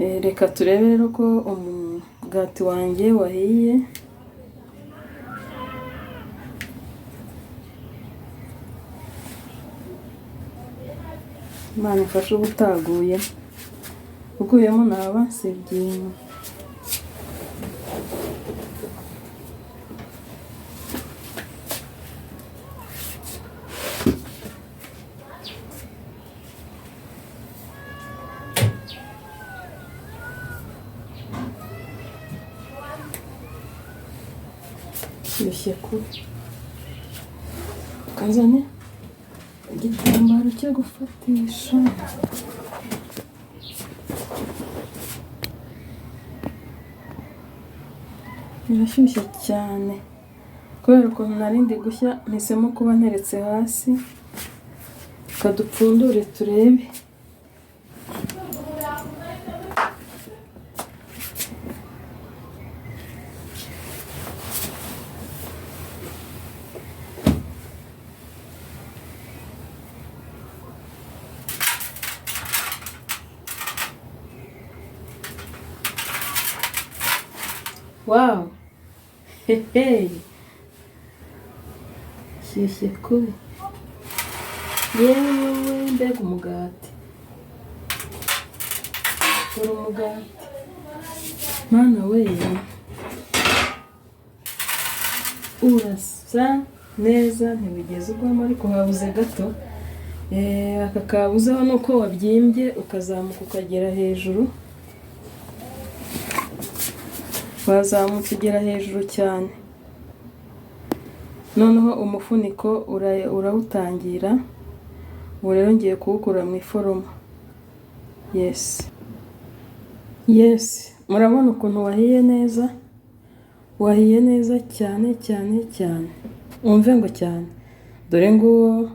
Reka turebe rero ko umugati wanjye wahiye. Imana ifashe uba utaguye, uguyemo naba nsibye. Shyushye kubi, kazane igitambaro cyo gufatisha. Birashyushye cyane kubera ukuntu narindi gushya, mpisemo kuba nteretse hasi. Reka dupfundure turebe. Wow, hehe, shyushye kubi. Yewe mbega umugati, dore umugati mana we, urasa neza ntiwigeze ugwamo, ariko habuze gato. Aka kabuzeho ni uko wabyimbye ukazamuka ukagera hejuru, wazamutse ugera hejuru cyane. Noneho umufuniko urawutangira. Ubu rero ngiye kuwukura mu iforomo. Yes, yes, murabona ukuntu wahiye neza, wahiye neza cyane cyane cyane, umve ngo cyane. Dore nguwo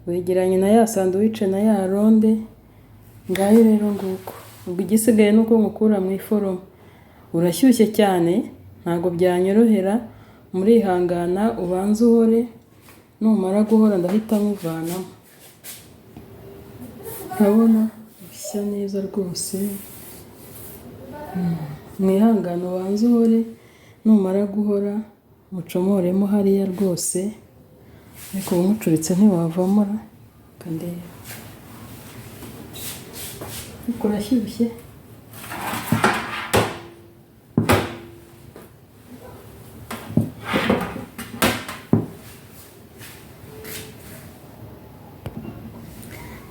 wegeranye na ya sandwich na ya ronde, ngayo rero nguko. Ubwo igisigaye ni uko nkukura mu iforomo. Urashyushye cyane ntabwo byanyorohera, murihangana ubanze uhore, numara guhora ndahita nkuvanamo. Urabona ushya neza rwose, mwihangane ubanze uhore, numara guhora mucomoremo hariya rwose, ariko ubu nkucuritse ntiwavamo ra, reka ndebe. Ariko urashyushye.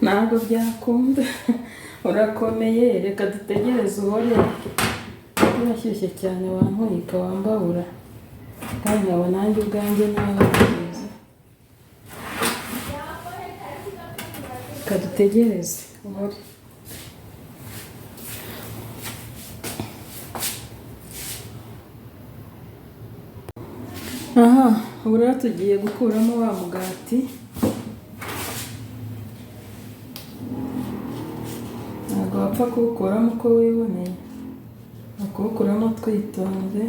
Ntabwo byakunda, urakomeye, reka dutegereze uhore. Urashyushye cyane wantwika wambabura, kandi nkaba nanjye ubwanjye nabategereza. Reka dutegereze uhore. Aha, ubu rero tugiye gukuramo wa mugati. Ntabwo wapfa kuwukuramo uko wiboneye, ni ukuwukuramo twitonze.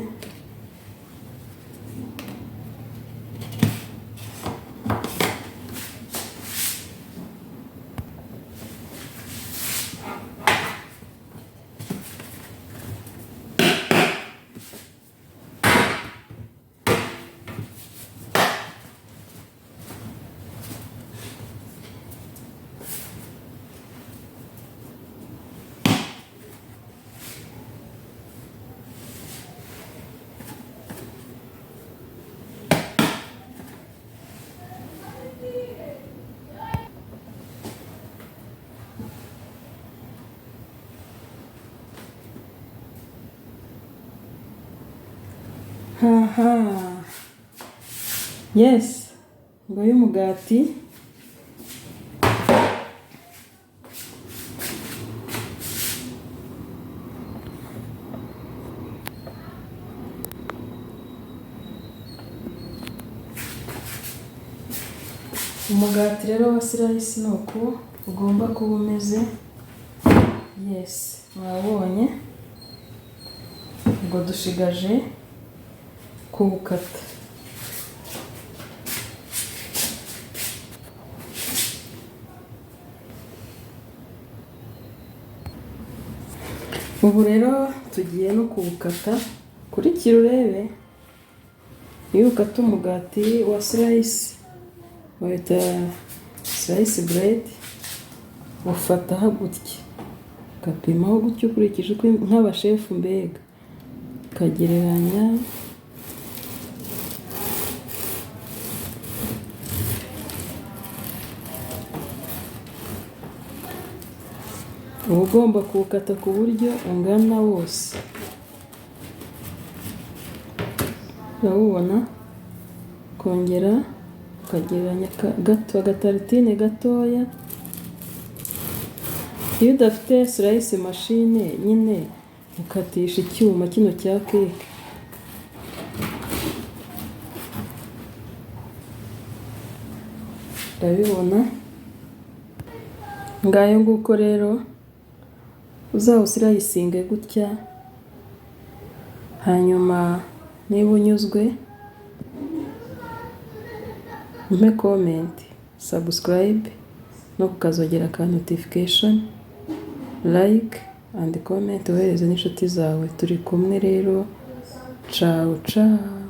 Haha, yes, nguyu umugati. Umugati rero wa slice ni uku ugomba kuba umeze. Yes, mwabonye. Ubwo dushigaje kuwukata. Ubu rero tugiye no kuwukata, kurikira urebe. Iyo ukata umugati wa slice, bawita slice bread, ufataho gutya, ugapimaho gutya ukurikije uko nk'abashefu mbega, ukagereranya. Uba ugomba kuwukata ku buryo ungana wose, urawubona. Ukongera ukagereranya gato, agatartine gatoya. Iyo udafite slice machine nyine, ukatisha icyuma kino cya cake. Urabibona, ngayo nguko. Rero uzawuslicinge gutya, hanyuma niba unyuzwe umpe comment, subscribe no kukazogera ka notification, like and comment, wohereze n'inshuti zawe. Turi kumwe rero, ciao ciao.